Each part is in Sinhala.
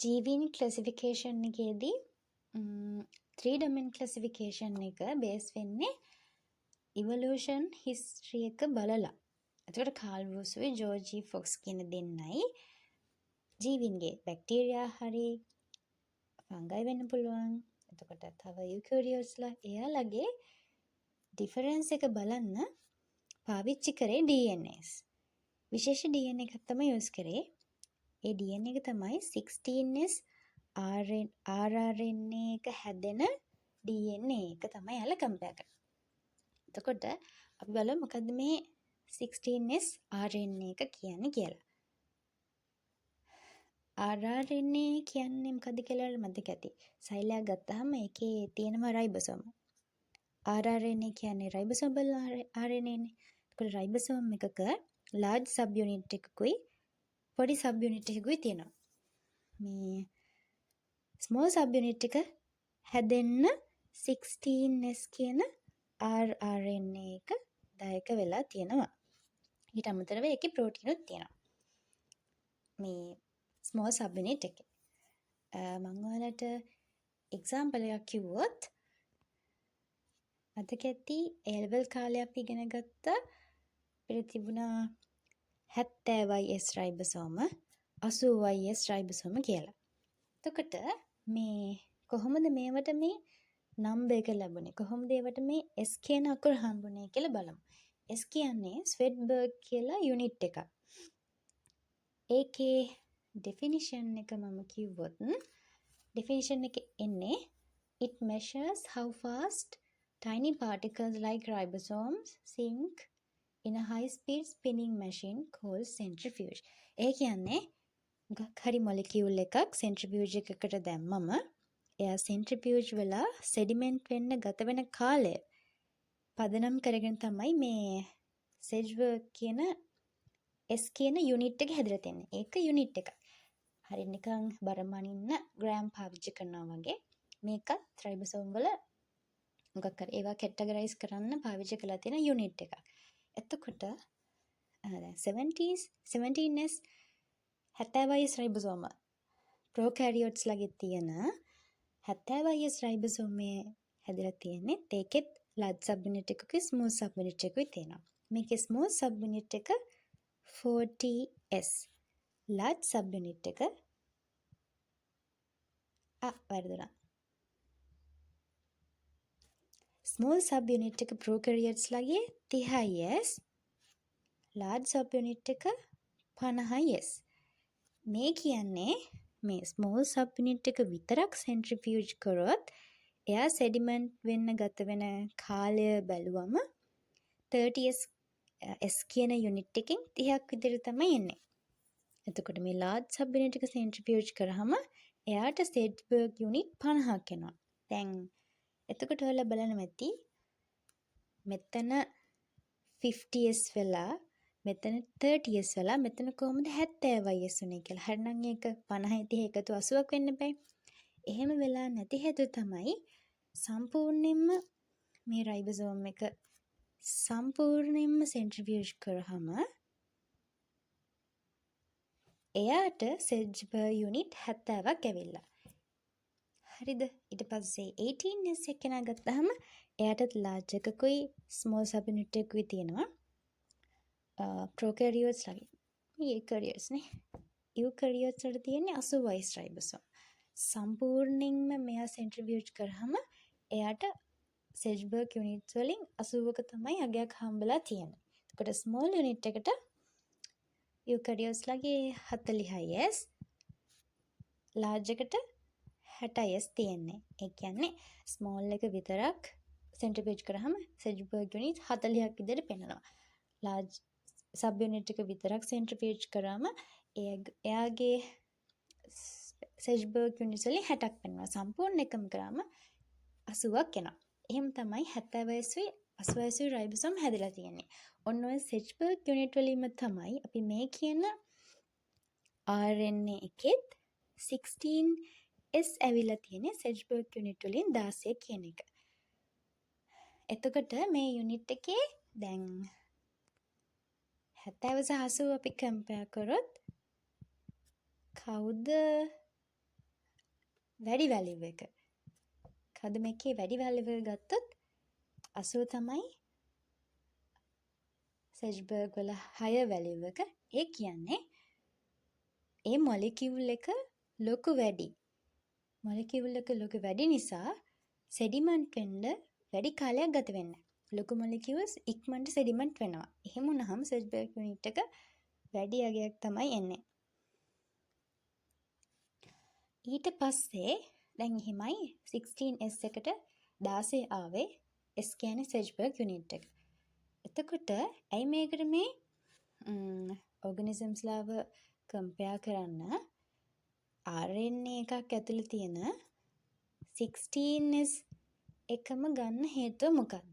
ජීවීන් ක්ලැසිෆිකේෂන් එකේදී ත්‍රී ඩොමේන් ක්ලැසිෆිකේෂන් එක බේස් වෙන්නේ ඉවලූෂන් හිස්ටරි එක බලලා. එතකොට කාල් වූසුයි ජෝර්ජ් ඊ ෆොක්ස් කියන දෙන්නයි ජීවීන්ගේ බැක්ටීරියා හරි ෆංගයි වෙන්න පුළුවන්. එතකොට තව යුකැරියෝට්ස්ලා එයාලගේ ඩිෆරන්ස් එක බලන්න පාවිච්චි කරේ DNAs. විශේෂ DNA එකක් තමයි යූස් කරේ. ඒ DNA එක තමයි 16S rRNA එක හැදෙන DNA එක තමයි එයාලා කම්පෙයාර් කරන්නේ. එතකොට අපි බලමු මොකද්ද මේ 16S RNA එක කියන්නේ කියලා. rRNA කියන්නේ මොකද්ද කියලා ඔයාලට මතක ඇති. සෛලයක් ගත්තාම ඒකේ තියෙනවා රයිබෝසෝම. rRNA කියන්නේ රයිබෝසෝමල් RNA නේ. එතකොට රයිබෝසෝම් එකක ලාර්ජ් සබ් යුනිට් එකකුයි පොඩි සබ් යුනිට් එකකුයි තියෙනවා. මේ ස්මෝල් සබ් යුනිට් එක හැදෙන්න 16S කියන rRNA එක දායක වෙලා තියෙනවා. ඊට අමතරව ඒකේ ප්‍රෝටීනුත් තියෙනවා. මේ ස්මෝල් සබ් යුනිට් එකේ. මං ඔයාලට එක්සාම්පල් එකක් කිව්වොත්, මතක ඇති ඒ ලෙවල් කාලේ අපි ඉගෙන ගත්ත අපිට තිබුණා 70යි S රයිබෝසෝම, 80යි S රයිබෝසෝම කියලා. එතකොට මේ කොහොමද මේවට මේ නම්බර් එක ලැබුණේ? කොහොමද ඒවට මේ S කියන අකුර හම්බුනේ කියලා බලමු. S කියන්නේ ස්වෙඩ්බර්ග් කියලා යුනිට් එකක්. ඒකේ ඩෙෆිනිෂන් එක මම කිව්වොත්, ඩෙෆිනිෂන් එක එන්නේ "It measures how fast tiny particles like ribosomes sink in a high speed spinning machine called centrifuge." ඒ කියන්නේ මොකක් හරි මොලිකියුල් එකක් සෙන්ට්‍රිෆියුජ් එකකට දැම්මම එයා සෙන්ට්‍රිෆියුජ් වෙලා සෙඩිමෙන්ට් වෙන්න ගත වෙන කාලය පදනම් කරගෙන තමයි මේ සෙජ්බර්ග් කියන S කියන යුනිට් එක හැදලා තියෙන්නේ. ඒක යුනිට් එකක්. හරි, නිකන් බර මනින්න ග්‍රෑම් පාවිච්චි කරනවා වගේ මේකත් රයිබෝසෝම් වල මොකක් හරි ඒවා කැටගරයිස් කරන්න පාවිච්චි කරලා තියෙන යුනිට් එකක්. එතකොට දැන් 70s 17S 70S රයිබෝසෝම, ප්‍රෝකැරියෝට්ස් ළඟ තියෙන 70S රයිබෝසෝමේ හැදලා තියෙන්නේ. ඒකෙත් ලාජ් සබ් යුනිට් එකකුයි ස්මෝල් සබ් යුනිට් එකකුයි තියෙනවා. මේකේ ස්මෝල් සබ් යුනිට් එක 40S. Large sub unit එක, ආ, වැරදුනා. ස්මෝල් සබ් යුනිට් එක ප්‍රෝකැරියෝට්ස් ලගේ 30S, large sub unit එක 50S. මේ කියන්නේ මේ ස්මෝල් සබ් යුනිට් එක විතරක් සෙන්ට්‍රිෆියුජ් කරොත් එයා සෙඩිමන්ට් වෙන්න ගත වෙන කාලය බැලුවම 30S S කියන යුනිට් එකෙන් 30ක් විතර තමයි එන්නේ. එතකොට මේ ලාජ් සබ් යුනිට් එක සෙන්ට්‍රිෆියුජ් කරාම එයාට සෙජ්බර්ග් යුනිට් 50ක් එනවා. දැන් එතකොට ඔයාලා බලන්න ඇති මෙතන 50S වෙලා, මෙතන 30S වෙලා, මෙතන කොහොමද 70S උනේ කියලා. හරිනම් ඒක 50 30 එකතු 80ක් වෙන්න එපැයි. එහෙම වෙලා නැති හේතුව තමයි සම්පූර්ණයෙන්ම මේ රයිබෝසෝම් එක සම්පූර්ණයෙන්ම සෙන්ට්‍රිෆියුජ් කරාම එයාට සෙජ්බර්ග් යුනිට් 70ක් ඇවිල්ලා. හරිද? ඊට පස්සේ 18S එක්කෙනා ගත්තාම එයාටත් ලාජ් එකකුයි ස්මෝල් සබ් යුනිට් එකකුයි තියෙනවා. ප්‍රෝකැරියෝට්ස් ලගේ. මේ යුකැරියෝට්ස් නේ. යුකැරියෝට්ස් වල තියෙන්නේ 80S රයිබෝසෝම්. සම්පූර්ණයෙන්ම මෙයා සෙන්ට්‍රිෆියුජ් කරාම එයාට සෙජ්බර්ග් යුනිට්ස් වලින් 80ක තමයි අගයක් හම්බෙලා තියෙන්නේ. එතකොට ස්මෝල් යුනිට් එකට යුකැරියෝට්ස් ලගේ 40S, large එකට 60S තියෙන්නේ. ඒ කියන්නේ ස්මෝල් එක විතරක් සෙන්ට්‍රිෆියුජ් කරාම සෙජ්බර්ග් යුනිට් 40ක් විදිහට පෙන්නනවා. ලාජ් සබ් යුනිට් එක විතරක් සෙන්ට්‍රිෆියුජ් කරාම එයාගේ සෙජ්බර්ග් යුනිට්ස් වලින් 60ක් පෙන්වනවා. සම්පූර්ණ එකම කරාම 80ක් එනවා. එහෙම තමයි 70S උයි 80S උයි රයිබෝසෝම් හැදලා තියෙන්නේ. ඔන්න ඔය සෙජ්බර්ග් යුනිට් වලින්ම තමයි අපි මේ කියන RNA එකෙත් 16S ඇවිල්ලා තියෙන්නේ සෙජ්බර්ග් යුනිට් වලින් 16 කියන එක. එතකොට මේ යුනිට් එකේ දැන් 70 සහ 80 අපි කම්පෙයාර් කරොත් කවුද වැඩි වැලියු එක? කවුද මේකේ වැඩි වැලියු එක ගත්තොත් 80 තමයි සෙජ්බර්ග් වල හයර් වැලියු එක. ඒ කියන්නේ ඒ මොලිකියුල් එක ලොකු වැඩි. මොලිකියුල් එක ලොකු වැඩි නිසා සෙඩිමන්ට් වෙන්න වැඩි කාලයක් ගත වෙන්නේ නැහැ. ලොකු මොලිකියුල්ස් ඉක්මනට සෙඩිමන්ට් වෙනවා. එහෙම වුණාම සෙජ්බර්ග් යුනිට් එක වැඩි අගයක් තමයි එන්නේ. ඊට පස්සේ දැන් එහෙමයි 16S එකට 16 ආවේ. S කියන්නේ සෙජ්බර්ග් යුනිට් එක. එතකොට ඇයි මේකට මේ ඕගනිසම්ස් ලාව කම්පෙයාර් කරන්න RNA එකක් ඇතුළේ තියෙන 16S එකම ගන්න හේතුව මොකද්ද?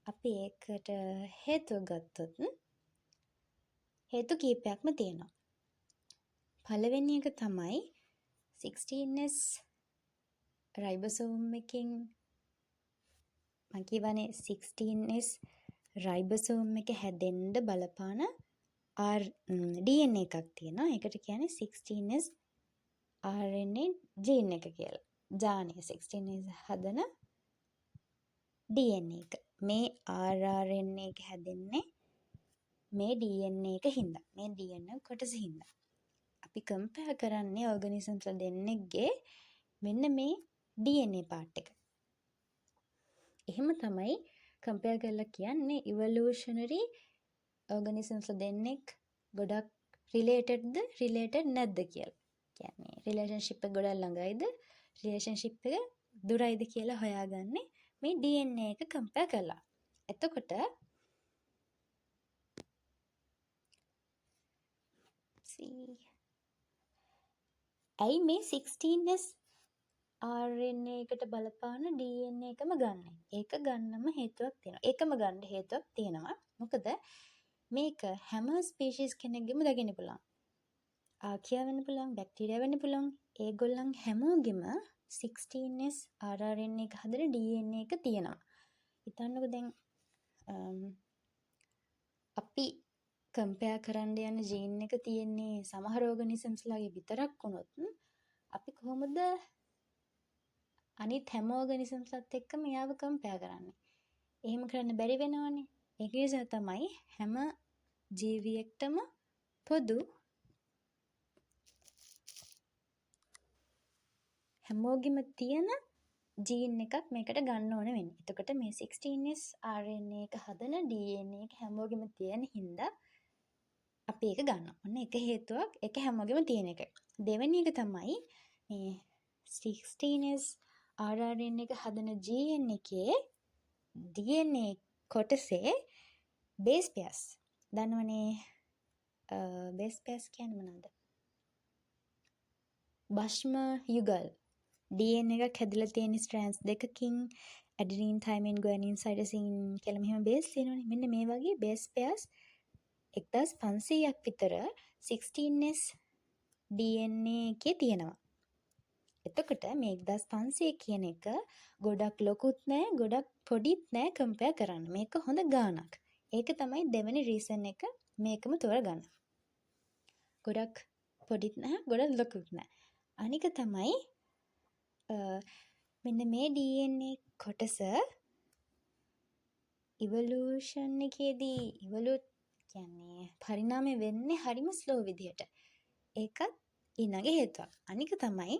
අපි ඒකට හේතුව ගත්තොත් හේතු කීපයක්ම තියෙනවා. පළවෙනි එක තමයි 16S රයිබෝසෝම් එකෙන් මං කියවනේ 16S රයිබෝසෝම් එක හැදෙන්න බලපාන DNA එකක් තියෙනවා. ඒකට කියන්නේ 16S RNA gene එක කියලා. ජානය 16S හදන DNA එක. මේ rRNA එක හැදෙන්නේ මේ DNA එක හින්දා. මේ DNA කොටස හින්දා. අපි කම්පෙයාර් කරන්නේ ඕගනිසම්ස් දෙන්නෙක්ගේ මෙන්න මේ DNA part එක. එහෙම තමයි කම්පෙයාර් කරලා කියන්නේ ඉවොලූෂනරි ඕගනිසම්ස් දෙන්නෙක් ගොඩක් රිලේටඩ්ද රිලේටඩ් නැද්ද කියලා. කියන්නේ රිලේෂන්ෂිප් එක ගොඩක් ළඟයිද රිලේෂන්ෂිප් එක දුරයිද කියලා හොයාගන්නේ මේ DNA එක කම්පෙයාර් කරලා. එතකොට ඇයි මේ 16S RNA එකට බලපාන DNA එකම ගන්නෙ? ඒක ගන්නම හේතුවක් තියෙනවා. ඒකම ගන්න හේතුවක් තියෙනවා. මොකද මේක හැම ස්පීෂීස් කෙනෙක්ගෙම දකින්න පුළුවන්. ආකියා වෙන්න පුළුවන්, බැක්ටීරියා වෙන්න පුළුවන්. ඒගොල්ලන් හැමෝගෙම 16S rRNA එක හදන DNA එක තියෙනවා. හිතන්නකෝ දැන් අපි කම්පෙයාර් කරන්න යන ජීන් එක තියෙන්නේ සමහර ඕගනිසම්ස් ලාගේ විතරක් වුණොත් අපි කොහොමද අනිත් හැම ඕගනිසම්ස්ලත් එක්කම එයාව කම්පෙයාර් කරන්නේ? එහෙම කරන්න බැරි වෙනවනේ. ඒක නිසා තමයි හැම ජීවියෙක්ටම පොදු හැමෝගෙම තියෙන ජීන් එකක් මේකට ගන්න ඕන වෙන්නේ. එතකොට මේ 16S RNA එක හදන DNA එක හැමෝගෙම තියෙන හින්දා අපි ඒක ගන්නවා. ඔන්න එක හේතුවක් ඒක හැමෝගෙම තියෙන එක. දෙවෙනි එක තමයි මේ 16S rRNA එක හදන ජීන් එකේ DNA කොටසේ බේස් පෙයර්ස්. දන්නවනේ බේස් පෙයර්ස් කියන්නේ මොනවද? භස්ම යුගල්. DNA එකක් හැදිලා තියෙන ස්ට්‍රෑන්ඩ්ස් දෙකකින් ඇඩිනින්, තයිමින්, ගුවනින්, සයිටොසින් කියලා මෙහෙම බේස් තියෙනවනේ. මෙන්න මේ වගේ බේස් පෙයර්ස් 1500ක් විතර 16S DNA එකේ තියෙනවා. එතකොට මේ 1500 කියන එක ගොඩක් ලොකුත් නෑ, ගොඩක් පොඩිත් නෑ කම්පෙයාර් කරන්න. මේක හොඳ ගාණක්. ඒක තමයි දෙවෙනි රීසන් එක මේකම තෝරගන්න. ගොඩක් පොඩිත් නෑ, ගොඩක් ලොකුත් නෑ. අනික තමයි මෙන්න මේ DNA කොටස ඉවොලූෂන් එකේදී ඉවොලූට් කියන්නේ පරිණාමය වෙන්නේ හරිම ස්ලෝ විදිහට. ඒකත් ඊළඟ හේතුවක්. අනික තමයි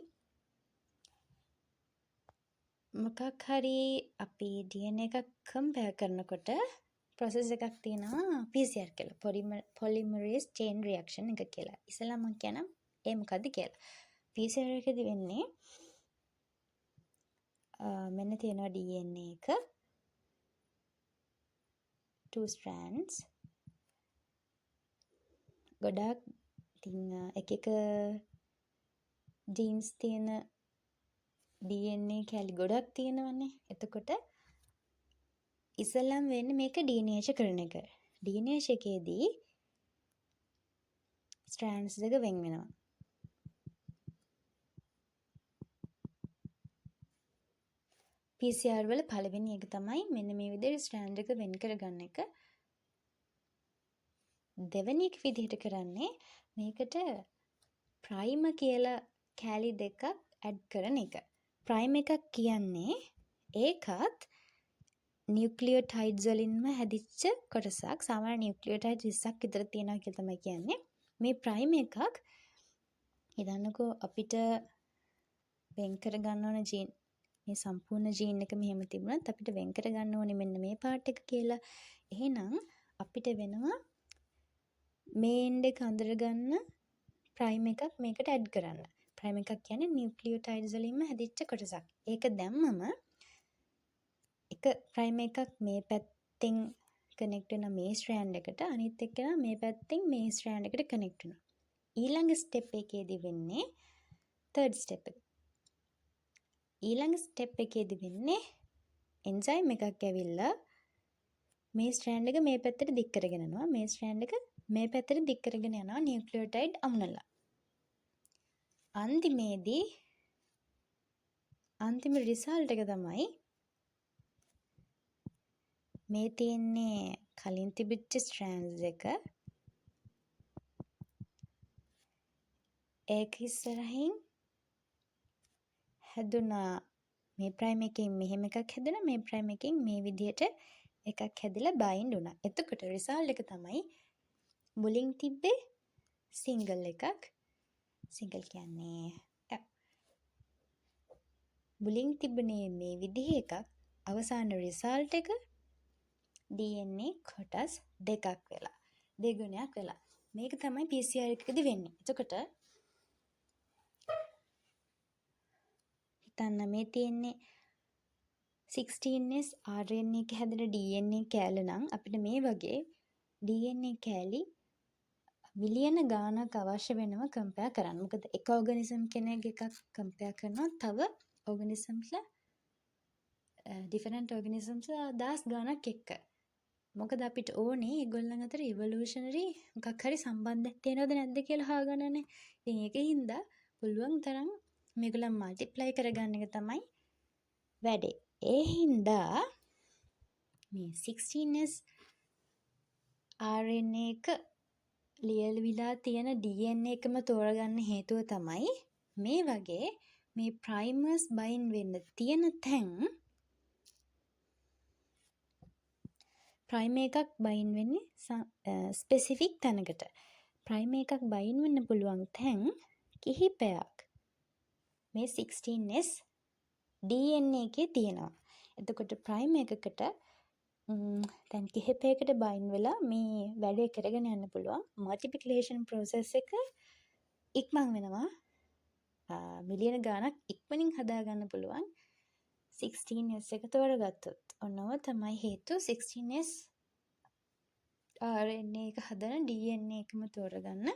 මොකක් හරි අපි DNA එකක් කම්පෙයාර් කරනකොට ප්‍රොසෙස් එකක් තියෙනවා PCR කියලා. පොලිමරේස් චේන් රියැක්ෂන් එක කියලා. ඉස්සෙල්ලා මම කියන්නම් ඒ මොකද්ද කියලා. PCR එකේදී වෙන්නේ මෙන්න තියෙනවා DNA එක 2 strands. ගොඩාක් ඉතින් එක එක ජීන්ස් තියෙන DNA කැලි ගොඩක් තියෙනවනේ. එතකොට ඉස්සෙල්ලාම වෙන්නේ මේක ඩීනේචර් කරන එක. ඩීනේචර් එකේදී ස්ට්‍රෑන්ඩ්ස් දෙක වෙන් වෙනවා. PCR වල පළවෙනි එක තමයි මෙන්න මේ විදිහට ස්ට්‍රෑන්ඩ් එක වෙන් කරගන්න එක. දෙවෙනි එක විදිහට කරන්නේ මේකට ප්‍රයිමර් කියලා කෑලි දෙකක් ඇඩ් කරන එක. ප්‍රයිමර් එකක් කියන්නේ ඒකත් නියුක්ලියෝටයිඩ්ස් වලින්ම හැදිච්ච කොටසක්. සාමාන්‍ය නියුක්ලියෝටයිඩ්ස් 20ක් විතර තියෙනවා කියලා තමයි කියන්නේ. මේ ප්‍රයිමර් එකක් හිතන්නකෝ අපිට වෙන් කරගන්න ඕන ජීන්, මේ සම්පූර්ණ ජීන් එක මෙහෙම තිබුණත් අපිට වෙන් කරගන්න ඕනේ මෙන්න මේ පාර්ට් එක කියලා. එහෙනම් අපිට වෙනවා මේ එන්ඩ් එක අඳුරගන්න ප්‍රයිමර් එකක් මේකට ඇඩ් කරන්න. ප්‍රයිමර් එකක් කියන්නේ නියුක්ලියෝටයිඩ්ස් වලින්ම හැදිච්ච කොටසක්. ඒක දැම්මම එක ප්‍රයිමර් එකක් මේ පැත්තෙන් කනෙක්ට් වෙනවා මේ ස්ට්‍රෑන්ඩ් එකට, අනිත් එක්කෙනා මේ පැත්තෙන් මේ ස්ට්‍රෑන්ඩ් එකට කනෙක්ට් වෙනවා. ඊළඟ ස්ටෙප් එකේදී වෙන්නේ තර්ඩ් ස්ටෙප් එක. ඊළඟ ස්ටෙප් එකේදී වෙන්නේ එන්සයිම් එකක් ඇවිල්ලා මේ ස්ට්‍රෑන්ඩ් එක මේ පැත්තට දික් කරගෙන යනවා. මේ ස්ට්‍රෑන්ඩ් එක මේ පැත්තට දික් කරගෙන යනවා නියුක්ලියෝටයිඩ් අමුණලා. අන්තිමේදී අන්තිම රිසල්ට් එක තමයි මේ තියෙන්නේ කලින් තිබිච්ච ස්ට්‍රෑන්ඩ්ස් එක. ඒක ඉස්සරහින් හැදුනා මේ ප්‍රයිමර් එකෙන් මෙහෙම එකක් හැදුනා, මේ ප්‍රයිමර් එකෙන් මේ විදිහට එකක් හැදිලා බයින්ඩ් වුණා. එතකොට රිසල්ට් එක තමයි මුලින් තිබ්බේ සිංගල් එකක්. සිංගල් කියන්නේ මුලින් තිබුණේ මේ විදිහේ එකක්. අවසාන රිසල්ට් එක DNA කොටස් දෙකක් වෙලා, දෙගුණයක් වෙලා. මේක තමයි PCR එකකදී වෙන්නේ. එතකොට හිතන්න මේ තියෙන්නේ 16S RNA එක හැදෙන DNA කෑල්ල නම් අපිට මේ වගේ DNA කෑලි මිලියන ගාණක් අවශ්‍ය වෙනවා කම්පෙයාර් කරන්න. මොකද එක ඕගනිසම් කෙනෙක් එකක් කම්පෙයාර් කරනවා තව ඕගනිසම්ස්ලා, ඩිෆරන්ට් ඕගනිසම්ස්ලා දහස් ගාණක් එක්ක. මොකද අපිට ඕනේ ඒගොල්ලන් අතර ඉවොලූෂනරි මොකක් හරි සම්බන්ධයක් තියෙනවද නැද්ද කියලා හොයාගන්නනේ. ඉතින් ඒක හින්දා පුළුවන් තරම් මේගොල්ලන් මල්ටිප්ලයි කරගන්න එක තමයි වැඩේ. ඒ හින්දා මේ 16S RNA එක ලියවිලා තියෙන DNA එකම තෝරගන්න හේතුව තමයි මේ වගේ මේ ප්‍රයිමර්ස් බයින්ඩ් වෙන්න තියෙන තැන් ප්‍රයිමර් එකක් බයින්ඩ් වෙන්නේ ස්පෙසිෆික් තැනකට. ප්‍රයිමර් එකක් බයින්ඩ් වෙන්න පුළුවන් තැන් කිහිපයක් මේ 16S DNA එකේ තියෙනවා. එතකොට ප්‍රයිමර් එකකට තැන් කිහිපයකට බයින්ඩ් වෙලා මේ වැඩේ කරගෙන යන්න පුළුවන්. මල්ටිප්ලිකේෂන් ප්‍රොසෙස් එක ඉක්මන් වෙනවා. මිලියන ගාණක් ඉක්මනින් හදාගන්න පුළුවන් 16S එක තෝරගත්තොත්. ඔන්න ඔය තමයි හේතුව 16S RNA එක හදන DNA එකම තෝරගන්න.